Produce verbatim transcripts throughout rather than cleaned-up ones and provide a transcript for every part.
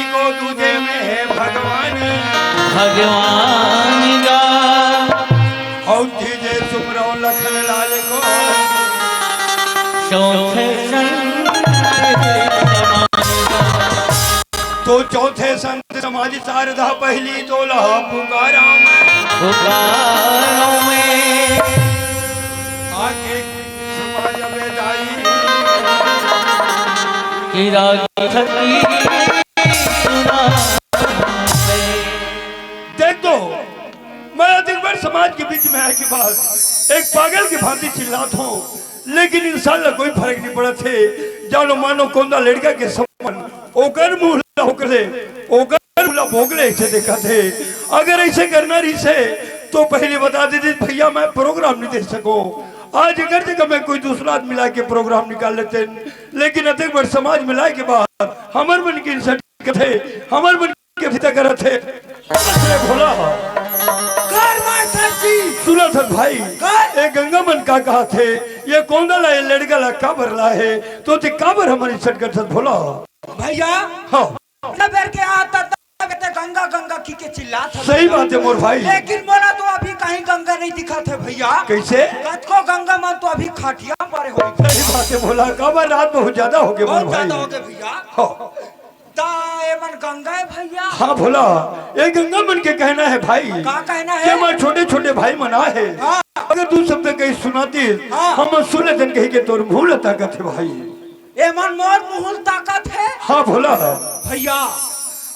को, दूजे में हे भगवान। भगवान का। अउ तीजे सुमरव लखन लाल को। चौथे संत समाज। तो चौथे संत समाज शारदा पहली तोला पुकारा मैं। पुकारा मैं। आगे समाज में जाई। कि रागी थकी सुना। देख तो, मैं अतिकबड़ समाज के बीच में आए के बाद एक पागल की भांति चिल्लात हूँ, लेकिन इंसान ला कोई फर्क नहीं पड़त हे। जानो मानो कोंदा लड़का के समान ओकर मुंह ला भोगले, ओकर मुंह ला भोगले ऐसे देखत हे। अगर ऐसे करना रहिस हे, तो पहले बता देते भैया, मैं प्रोग्राम नहीं दे सको। आज एकर जगह में कोई दूसरा आदमी ला के प्रोग्राम निकाल लेते, लेकिन अतिकबड़ समाज में लाए के बाद हमर मन के इंसल्ट करत हे, हमर मन के भीतर करत हे। अरे भोला। कर मार सर जी। सुनत हस भाई, कर। ए गंगा मन का कहत हे, ये कोंदा ला, ये लड़का ला काबर लाए हे, तो ते काबर हमर इंसल्ट करत हस भोला? भैया, हाँ। इतना बेर के आता तब ते गंगा गंगा की के चिल्लात हस। सही बात हे मोर भाई। लेकिन मोला तो अभी कहीं गंगा नहीं दिखत हे भैया। कैसे? कतको गंगा मन तो अभी खाटिया परे होई। सही बात हे भोला, काबर रात बहुत ज्यादा हो गए मोर बहुत भाई। ज्यादा हो गए भैया। हाँ। ता एमन गंगा हे भैया? हाँ भोला, ये गंगा मन के कहना हे भाई। का कहना हे? कि हमर छोटे छोटे भाई मन आहे। हाँ। अगर तू शब्द कहीं सुनाती, हाँ। हम सुन लेतन कहीं के तोर मुंह ला ताकत हे भाई। एमन मोर मुंह ला ताकत हे? हाँ भोला। भैया,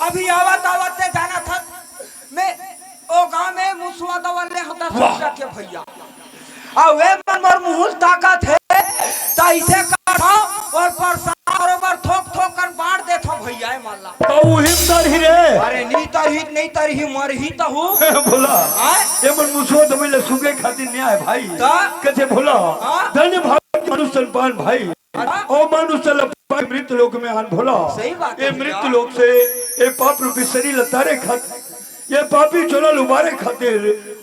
अभी आवत आवत ते जानत हस, मैं ओ गांव में मुसवा दवा ले हता वाह। सोचा के भैया। अउ एमन मोर मुंह ला ताकत हे, त इसे काढ़ो अउ प्रसाद बरोबर थोक थोक कन बांट देथो भैया, ए मन ला। त उही म तरही रे। अरे नी तरही, नी तरही, मरही तहू। भोला, हाँ? एमन मुसवा दवाई ला सूंघे खातिर नइ आए भाई। त? कथे भोला, हाँ? धन्य भाग मनुष्य तन पान भाई। हाँ? ओ मनुष्य ला पाके मृत्यु लोक में आन भोला। सही बात हे ए भैया। मृत्यु लोक से ए पाप रूपी शरीर ला तारे खातिर, ये पापी चोला ला उबारे खातिर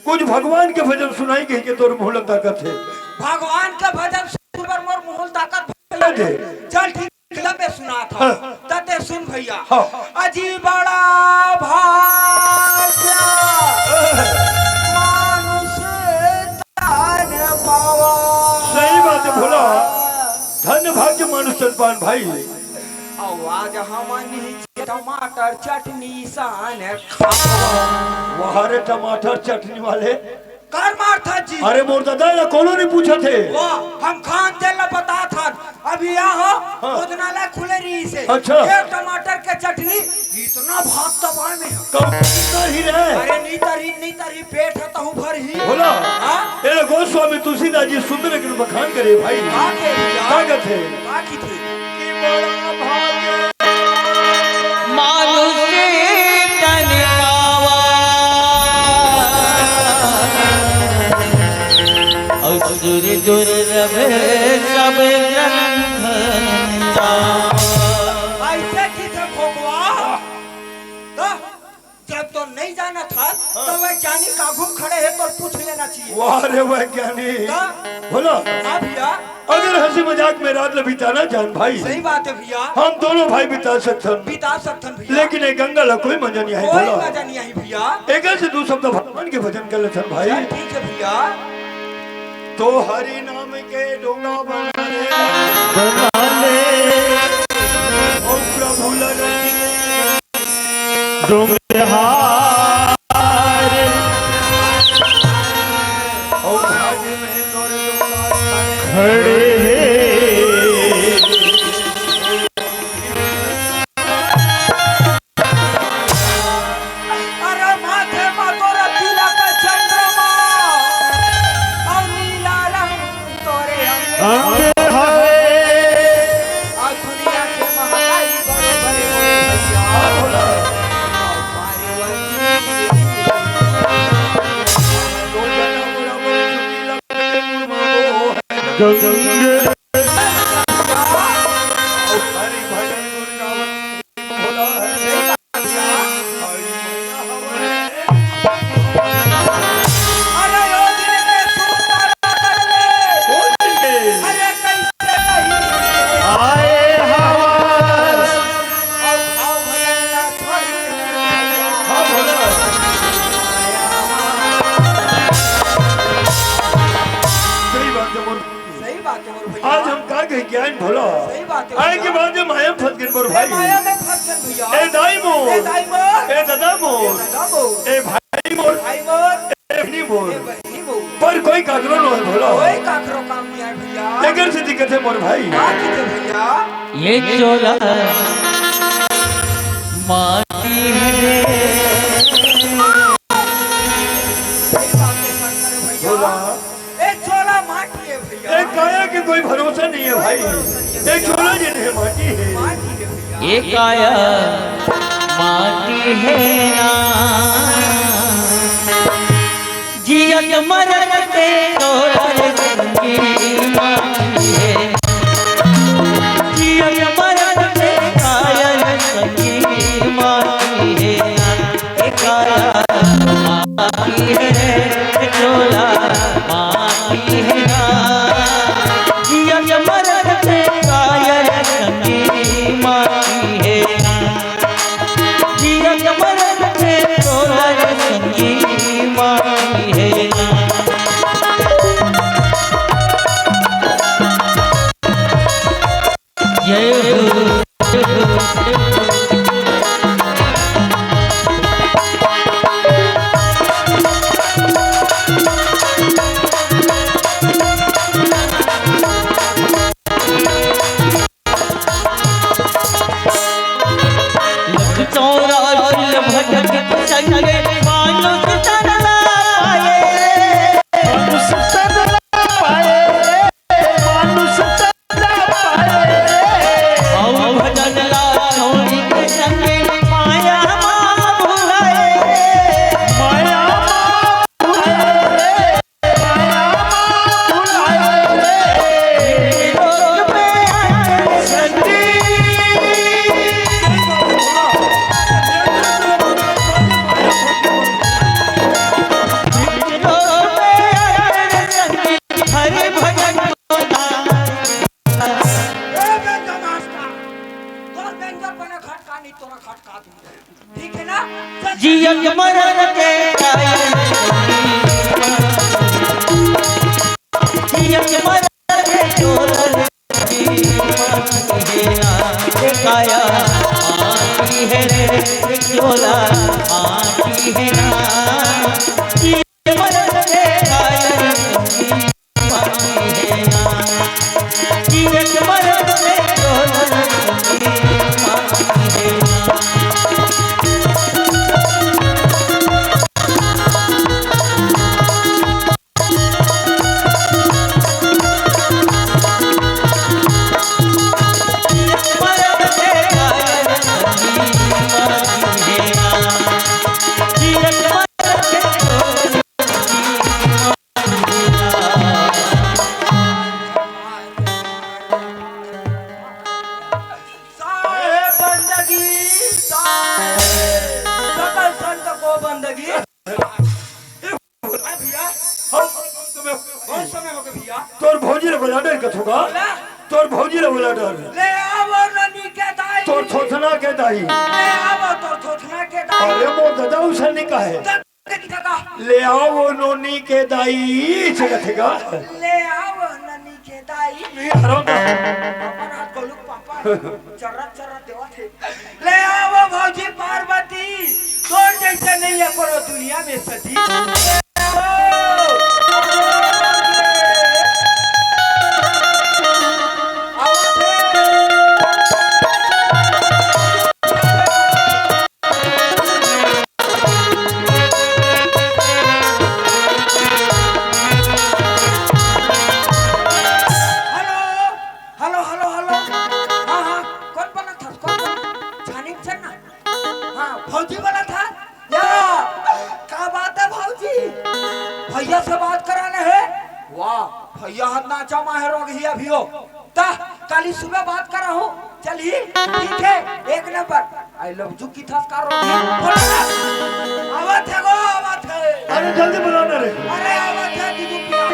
कुछ भगवान के भजन सुनाई कहीं के तोर मुंह ला ताकत हे। भगवान के भजन सुनबर मोर मुंह ला ताकत भैया। दे। चल ठीक, लबे सुनात हंव। हाँ। त ते सुन भैया। हाँ। अजी बड़ा भाग्य मानुष तन पावा। सही बात हे भोला, धन्य भाग्य मानुष तन पान भाई। अउ आज हमन नीचे टमाटर चटनी सान खावा। वाह रे टमाटर चटनी वाले। कर मारथस जी। अरे मोर ददा, एला कोनो नइ पूछत हे। वाह, हम खान तेला बतात हन। अभी यहाँ हाँ। भोजनालय खुले रहिस हे। अच्छा। एक टमाटर के चटनी, इतना भात दबाए में। कब तरही रे? अरे नी तरही, नी तरही, पेट हे तहू भरही। भोला, हाँ? एला गोस्वामी तुलसीदास जी सुंदर के बखान करे भाई। का के भैया? का कथे? का कथे? कि बड़ा भाग्य मानुष तन पावा। असुर दुर्लभ सब जन धन पावा। ऐसे कथे भगवा। त जब तो नहीं जानत हस, हाँ। तो वैज्ञानिक आगू खड़े हे, तो पूछ लेना चाहिए। वाह रे वैज्ञानिक। का? भोला। हाँ भैया। अगर हंसी मजाक में रात ल बिताना चाहन भाई, सही बात हे भैया। हम दोनों भाई बिता सकथन। बिता सकथन भैया। लेकिन ए गंगा ला कोई मजा नहीं आही कोई भोला। मजा नहीं आही भैया। एकर से दू शब्द भगवान के भजन कर लेथन भाई। चल ठीक हे भैया। तो हरि नाम के डोंगा बना ले। बना ले। ओ प्रभु लगा डोंगरहार। ओ भाग में तोर डोंगा खड़े हे। अरे माथे मा तोर तिलक चंद्रमा, अउ नीला रंग तोरे अंग। अंग हवे। अउ दुनिया के महतारी बड़े बड़े हो भैया। अउ पार्वती गंग ज्ञान भोला। सही बात है आए के भैया। बाद ये माया में फंस गए मोर ए भाई। माया में फंस गए भैया। ए दाई मोर। ए दाई मोर। ए दादा मोर। ए दादा मोर। ए भाई मोर। भाई मोर। ए बहनी मोर। ए बहनी मोर। पर कोई काकरो नो है भोला। कोई काकरो काम नहीं है भैया। एकर से दिक्कत है मोर भाई। का चीज है भैया? ये चोला माटी है। सही बात है शंकर भैया। भोला। ए चोला माटी है भैया। ए काया के कोई भरोसा नहीं है भाई। ए चोला जे नहीं माटी है। माटी है भैया। ए काया माटी है ना, जियत मरत के तोहर संगी माटी है। जियत मरत के काया संगी माटी है ना। ए काया माटी है, चोला माटी है ना। जियत मरत के काया संगी माटी है ना। जियत मरत के तोहर संगी माटी है ना। जय हो। चौरा भटक संगे मानुष तन ना पाए। मानुष तन ना पाए। मानुष तन ना पाए। और भजन ला छोड़ी के संगे माया मा भुलाए। माया मा भुलाए। ए बेंजर मास्टर, तोर बेंजर बने खटका नहीं, तोरा खटका दूं। ठीक है ना? जियत मरत के कायल, जियत मरत के डोलत की माटी है ना, ए काया माटी है रे, डोला माटी है ना। जियत मरत के कायल साहेब बंदगी, साहेब। सकल संत को बंदगी। ए भैया, हम बहुत समय हो गए भैया। तोर भौजी ला बुला डर के थोड़ा। बोला। तोर भौजी ला बुला डर। ले आवो ननी के दाई। तोर थोथना के दाई। ले आवो तोर थोथना के दाई। अरे मोर दादा उसे नहीं कहे। ले आओ वो नोनी के दाई, से कथे का? ले आओ नोनी के दाई। ये हराम का। अपन हाथ गोलू पापा, चर्रा चर्रा देवा थे। ले आओ भौजी पार्वती, तोर जैसे नहीं है करो दुनिया में सती। आओ थे। Hello, hello, hello, hello. हाँ, हाँ, कौन बोलत हस? कौन बोलत? छानी में चल ना। हाँ, भौजी बोलत हस? या, का बात है भौजी? भैया से बात कराना है? वाह, भैया हाथ नाचा माहे रोग ही अभी हो। ता, काली सुबह बात करा हूँ। चल ही, ठीक है, एक नंबर। I love you की थस का रोटी। आवत है गो, आवत है। अरे जल्दी बुलाना रे। अरे आवत है दीदी पिया।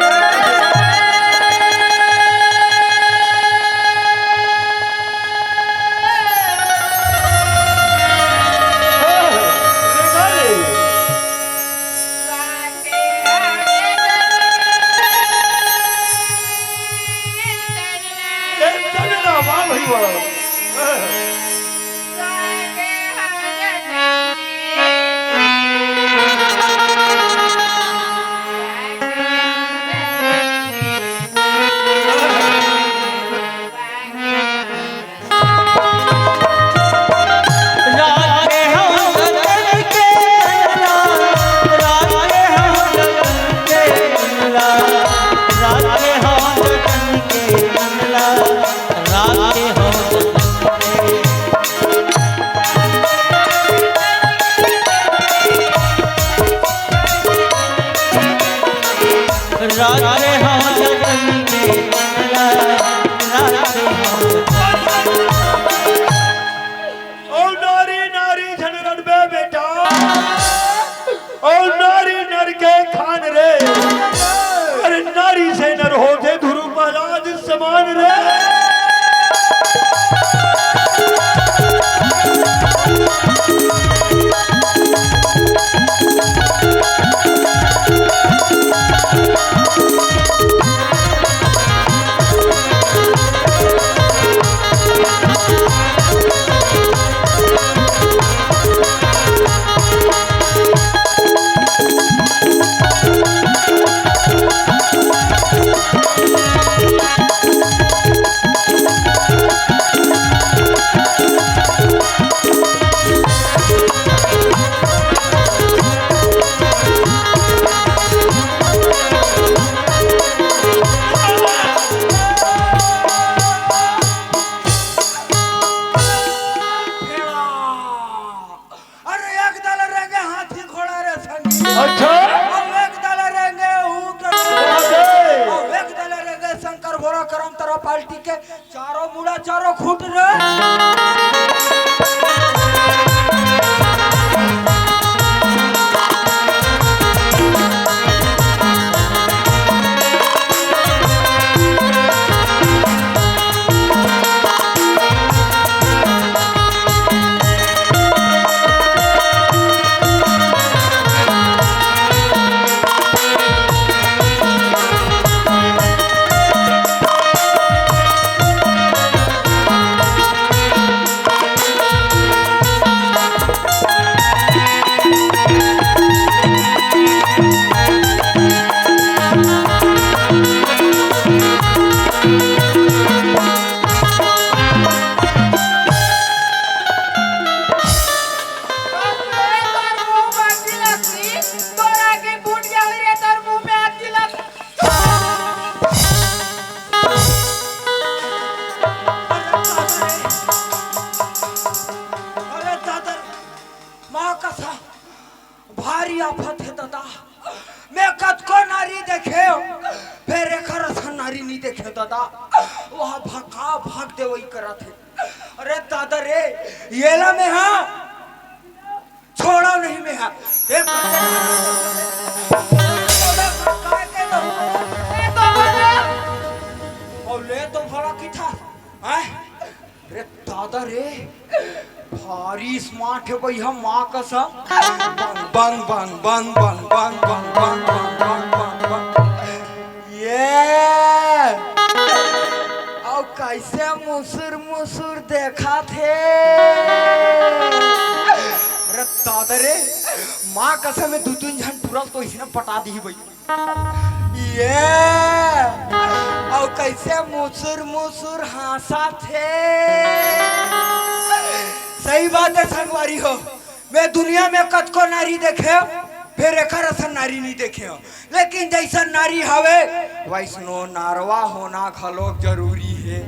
अच्छा। अउ एक दल रेंगे ऊंट। अरे। अउ एक दल रेंगे शंकर भोला करम तरा पार्टी के चारों मुड़ा चारों खूंट रे। तोर मुंह बाकी लगती, तोर आगे फूट जावे रे, तोर मुंह में आग लग। अरे दादा, माँ कसम, भारी आफत हे दादा। मैं कतको नारी देखे हो, फेर एकर असन नारी नहीं देखे दादा। वहाँ भका भक देवई करत हे। अरे दादा रे, येला मैं हा छोड़ा नहीं मैं हा। एक अउ ले तो भला की था, हैं? रे दादा रे, भारी smart हे भैया, माँ कसम। बंग, बंग, बंग। ये। अउ कैसे मुसुर मुसुर देखत हे। रे दादा रे, माँ कसम, दू तीन झन टुरा ल तो इसने पटा दिही भई। ये, अउ कैसे मुसुर मुसुर हाँसत हे। सही बात हे संगवारी हो, मैं दुनिया में कतको नारी देखे हो, फेर एकर असन नारी नहीं देखे हो। लेकिन जैसन नारी हवे, वैसनो नारवा होना घलो जरूरी हे।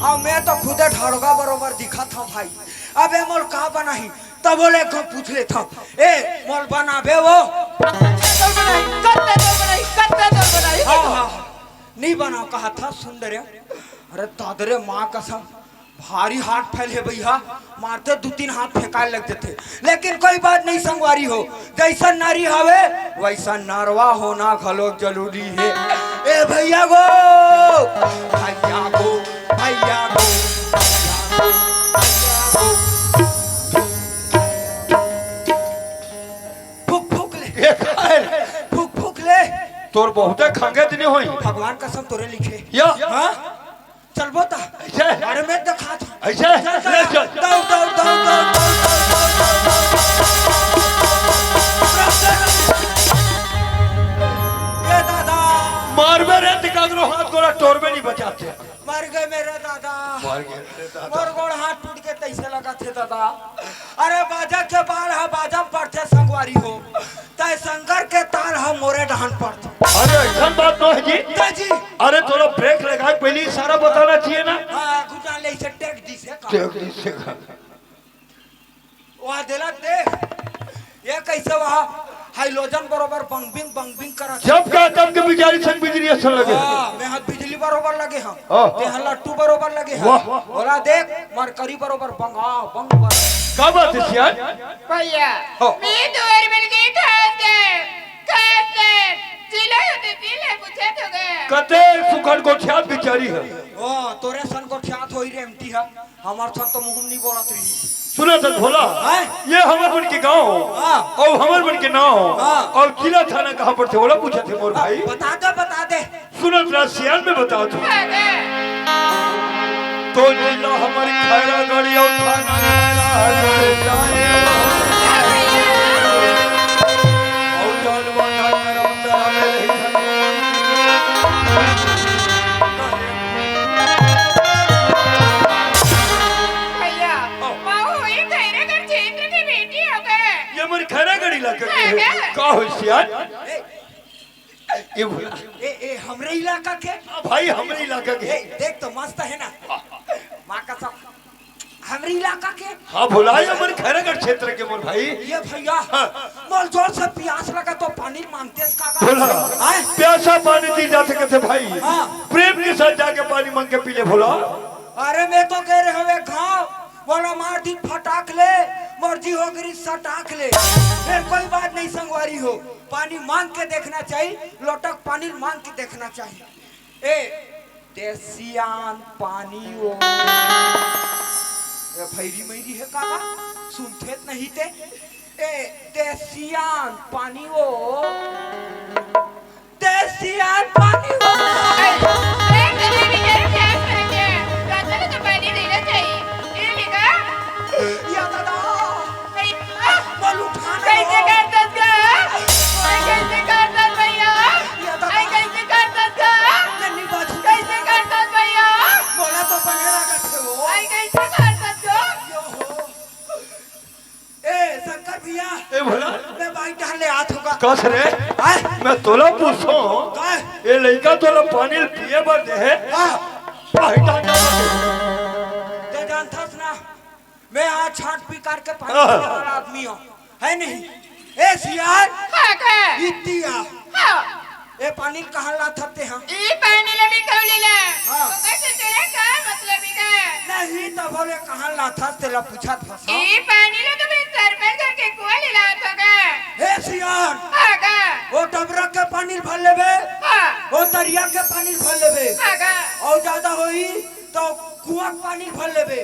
अउ मैं तो खुदे ढड़गा बरोबर दिखत हूँ भाई। अब ए मोल का बनाही? तब बोले को पूछ लेथव, ए, मोल बनाबे वो? कत्ते तोर बनाही, कत्ते तोर बनाही, कत्ते तोर बनाही? हाँ, हाँ, हाँ। नहीं बनाव कहा था, सुन दे रे। अरे दादरे, माँ कसम, भारी हाथ फैल हे भैया, मारते दू तीन हाथ फेंकाए लग जथे। लेकिन कोई बात नहीं संगवारी हो, जैसन नारी हवे, वैसन नरवा होना घलो जरूरी हे। ए भैया गो, भैया गो, भैया गो, भैया गो, भैया गो। फूक फूक ले। ए, काय? फूक फूक ले। तोर बहुते खंगे दिनी होई। भगवान कसम तोरे लिखे। या। हाँ? चलबो ता? ऐसे? अरे मैं दिखा था। ऐसे? चल, चल, ले चल। चल। दौड़, दौड़, दौड़। ये दादा। मारबे रे, तिकागरो हाथ गोड़ा टोरबे नहीं बचाते। मर गए मेरे दादा। मर गए मेरे दादा। मोर गोड़ हाथ टूट के तैसे लगा थे दादा। अरे बाजा के बाल हा बाजा पड़थे संगवारी हो, तय संगर के ताल हा मोरे डहान पड़थे। अरे ऐसा बात तो है जी। ता जी। अरे थोड़ा ब्रेक लगा के पहले इशारा बताना चाहिए ना। हाँ, घुटा ले इसे टेक दी से का। टेक दी से का। वहाँ देला दे। ये कैसे वहाँ हाइलोजन बरोबर बंगबिंग बंगबिंग करत हे? जब का तब के बिजारी संग बिजली असन लगे। हाँ, मैं हाथ बिजली बरोबर लगे हम। हाँ। ते हाथ लट्टू बरोबर लगे हम। वाह। ओला देख, मरकरी बरोबर बंगा बंग बर। का बात है सियान? भैया, हाँ। मैं तोर मिल के खास दे, खास दे, जिले होते जिले पूछे तो गए। कते सुखन गोठियात बिचारी है। ओ, तोरे सन गोठियात होई रे एमटी है। हमर सन तो मुंह नहीं बोलत रही। सुनत हस भोला, हैं? ये हमर मन के गांव, हाँ। अउ हमर मन के नाव, हाँ। अउ जिला थाना कहाँ पड़थे, ओला पूछत हे मोर भाई। बता दे, बता दे। सुनत रह, सियान में बतावत हूँ। बता दे। तो जिला हमर खैरागढ़ अउ थाना खैरागढ़। अउ जानवा का करम तरा में रही। भैया, हाँ। माँ हो, ये खैरागढ़ क्षेत्र के बेटी हो गए। ये मोर खैरागढ़ इलाका के है। हाँ। का हो सियान? ए, ये बोला। ए, ए, हमरे इलाका के? हाँ भाई, हमरे इलाका के। ए, देख तो मस्त है ना। माँ कसम। हमर इलाका के। हाँ भोला, ये हमर खैरागढ़ क्षेत्र के मोर भाई। ये भैया, हाँ। मोर जोर से पियास लगा तो पानी मांगते इसका का? भोला, आय? प्यासा पानी दी जाथे कथे भाई। हाँ। प्रेम के साथ जाके पानी मांग के पी ले भोला। अरे मैं तो कह रहे हवे घाव, बोला मार दी फटाक ले, मर्जी हो गई सटाक ले। फिर कोई बात नहीं संगवारी हो, पानी मांग के देखना चाहिए, लोटक पानी मांग के देखना चाहिए। ए, देसियान पानी ओ। ए, भैरी मैरी हे काका, सुनथे त नहीं ते। ए, देसियान पानी ओ। देसियान पानी ओ। ए, ए, जलेबी के प्याज करके, राजा ने तो पानी देना चाहिए। ए, बेटा। या दादा। ए, आ, बोल उठा ना। कैसे करतस गा? ए, कैसे करतस भैया? या दादा। ए, कैसे करतस गा? नन्नी बात। कैसे करतस भैया? बोला तो बने लागत हे वो। ए, कैसे करतस गा? यो हो। ए, शंकर भैया। ए, भोला। मैं बाइक डाल ले आत होगा। कस रे? आय? मैं तोला पूछो। काय? ए लइका तोला पानी पिए बर दे हे? हाँ। बाइक डाल ले। ते जानथस ना, मैं आज छाट पी करके पानी हाँ। पीने वाला आदमी हूँ, है नहीं? ए सियार, हाँ, का? इतिया। हाँ। ए पानी कहाँ लाथस ते हाँ? ई पानी ले भी कौली ले। हाँ। तो कैसे तेरे का मतलब ही का? नहीं तो बोले कहाँ लाथस तेला पूछत हस। ई पानी ले तो मैं सरपंच घर के कुआं ले लात होगा। ए सियार, हाँ, का? वो डबरा के पानी भर लेबे, हाँ। वो तरिया के पानी भर लेबे, हाँ, का? और ज्यादा होई तो कुआं के पानी भर लेबे।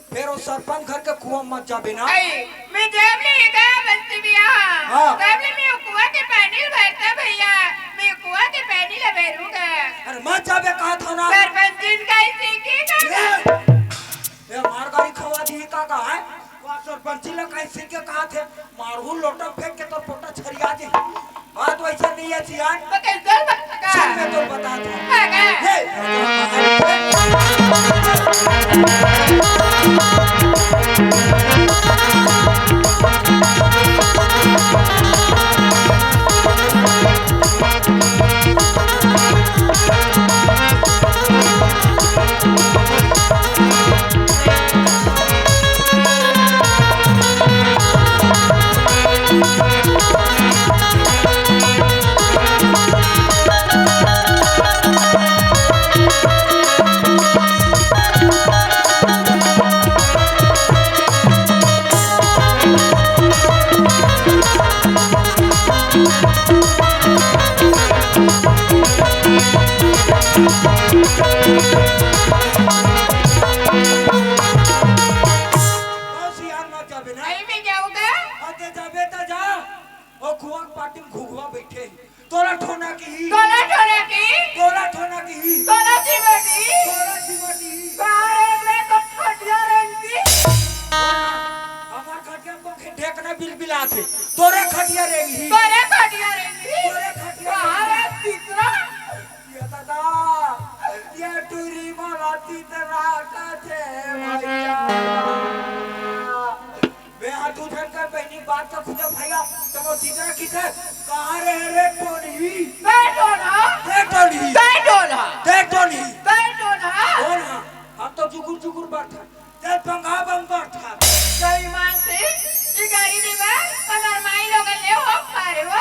फेर ओ सरपंच घर के कुआं मत जाबे ना। अई, मैं जब ले गया बस्ती बिया, हाँ। तब ले मैं कुआं के पानी भरता भैया, मैं कुआं के पानी ला भरूंगा। अरे मत जाबे कहत हंव ना। सरपंच जी का ऐसे के ए, ए, मार गाड़ी खवा दी का का है? वा सरपंची ला कहीं सीख के कहत हे, मारहूं लोटा फेंक के तोर पोटा छरिया दे। बात वैसा नहीं है सियान। तो कैसे बता? सुन मैं तो बता दूं। हाँ, हाँ। हे, बस यार, मत जाबे ना। नहीं, मैं क्या होगा? अते जाबे त जा। ओ कुआं पाटी में घुघुआ बैठे। तोला ठोना की। तोला ठोना की। तोला ठोना की। तोला चिमटी। तोला चिमटी। बाहर एक ले तो खटिया रेंगी। हमार खटिया तो ढेकना बिलबिलात हे। तोरे खटिया रेंगी। तोरे खटिया रेंगी। तोरे खटिया बाहर एक तीसरा। ये दादा, ये टूरी मोला तीतरा कथे भैया। मैं हा दू झन कर बहिनी बात का खुदा भैया, तब वो तीतरा किथे, कहाँ रहे रे टोनही? बे टोनहा। बे टोनही। बे टोनहा। बे टोनही। बे टोनहा। बोल हाँ, हम तो जुगुर जुगुर बरथा, ते पंगा बम बरथा। जय ईमान से, ये गाड़ी देवा, हमार माई लोगन ले हो पारे हो।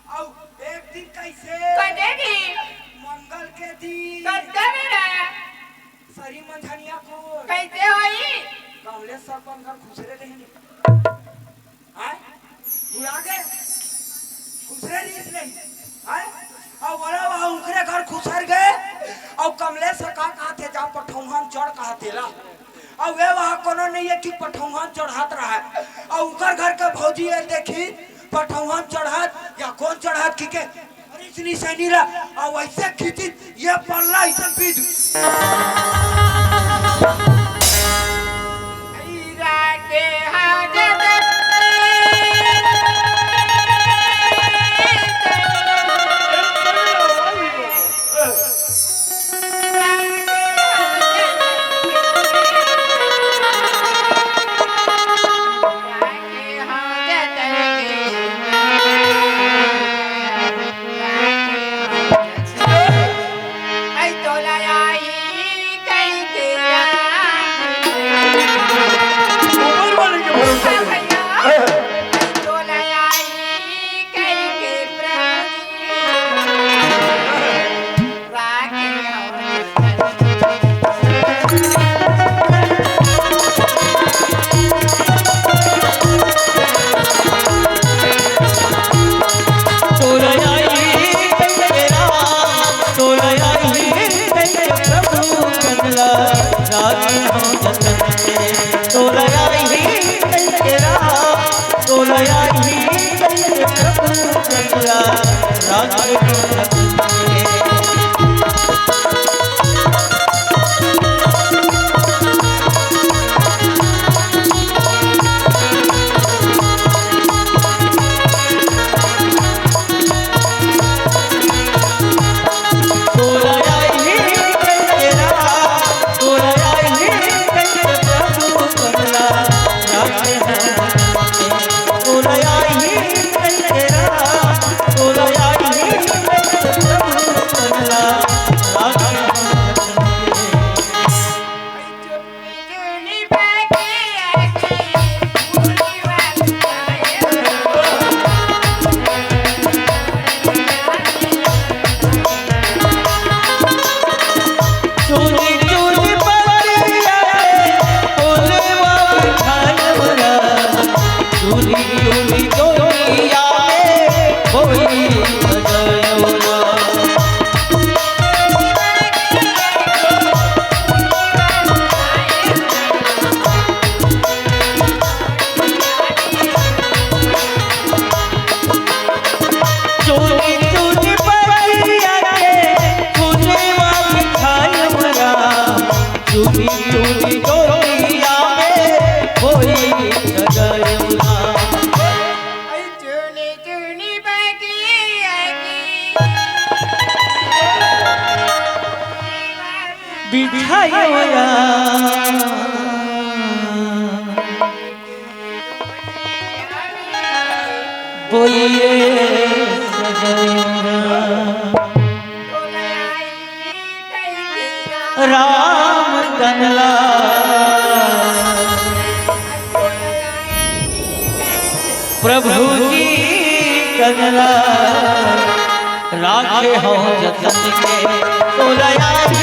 अउ एक दिन कैसे? कते दिन? मंगल के दिन। कते बेरा? सरी मंझनिया को। कैसे होई? कमलेश सरपंच घर खुसरे रहिन। आय? भुला गे? खुसरे रहिस नहीं। आय? अउ ओला वहाँ उनकरे घर खुसर गे। अउ कमलेश का कहा थे, जा पठौहन चढ़ कहा थे ला। अउ वे वहाँ कोनो नहीं है कि पठौहन चढ़ात रहा है। अउ उनकर घर के भौजी ये देखी पठौहन चढ़ात या कोन चढ़ात की के, अरे इतनी सैनी ला, अउ ऐसे खींची ये पल्ला ऐसे पीट। सजयू राम। बिठायो या बोलिए सजयू राम। राम कनला प्रभु जी कनला राखे हो जतन के। तोला याद